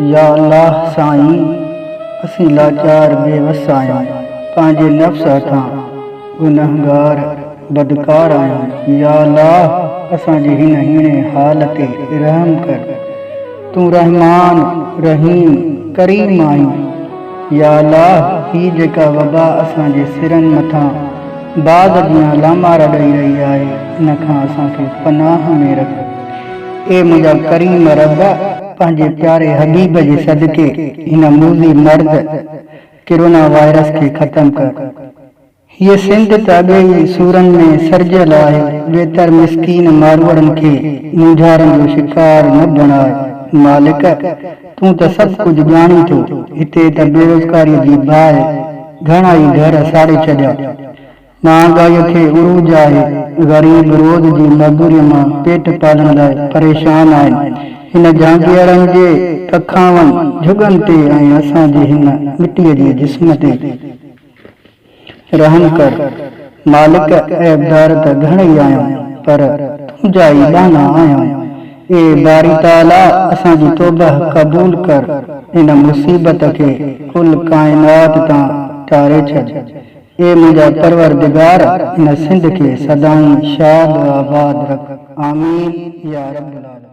يا الله سائين اسين لاچار بي وس آهيون پنهنجي نفس هٿان گنهگار بدڪار آهيون يا الله اسان جي هن هيڻي حال تي رحم ڪر تون رحمان رحيم ڪريم آهين يا الله هي جيڪا وبا اسان جي سرن مٿان باغ جيان لامارا ڏئي رهي آهي ان کان اسان کي پناهه ۾ رک اي منهنجا ڪريم رب! پنهنجي پياري حبيب جي صدقي هن موذي مرض ڪرونا وائرس کي ختم ڪر. هيء سنڌ ته اڳي ئي سورن ۾ سرجيل آهي، ويتر مسڪين ماروئڙن کي مونجهارن جو شڪار نه بڻاء. مالڪ! تون ته سڀ ڪجهه ڄاڻين ٿو. هتي ته بيروزگاريء جي باهه گهڻا ئي گهر ساڙي ڇڏيا. مهانگائيء کي عروج آهي، غريب روز جي مزدوريء مان پيٽ پالڻ لاء پريشان آهن. هن جهانگيئڙن جي ڪکاون جهڳن تي ۽ اسان جي هن مٽيء جي جسم تي رحم ڪر. مالڪ، عيبدار ته گهڻئي آهيون، پر تنهنجا ئي ٻانها آهيون. اي باري تعاليٰ! اسان جي توبهه قبول ڪر، هن مصيبت کي ڪل ڪائنات تان ٽاري ڇڏ. اي منهنجا پروردگار هن سنڌ کي سدائين شاد و آباد رک آمين يا رب العالمين.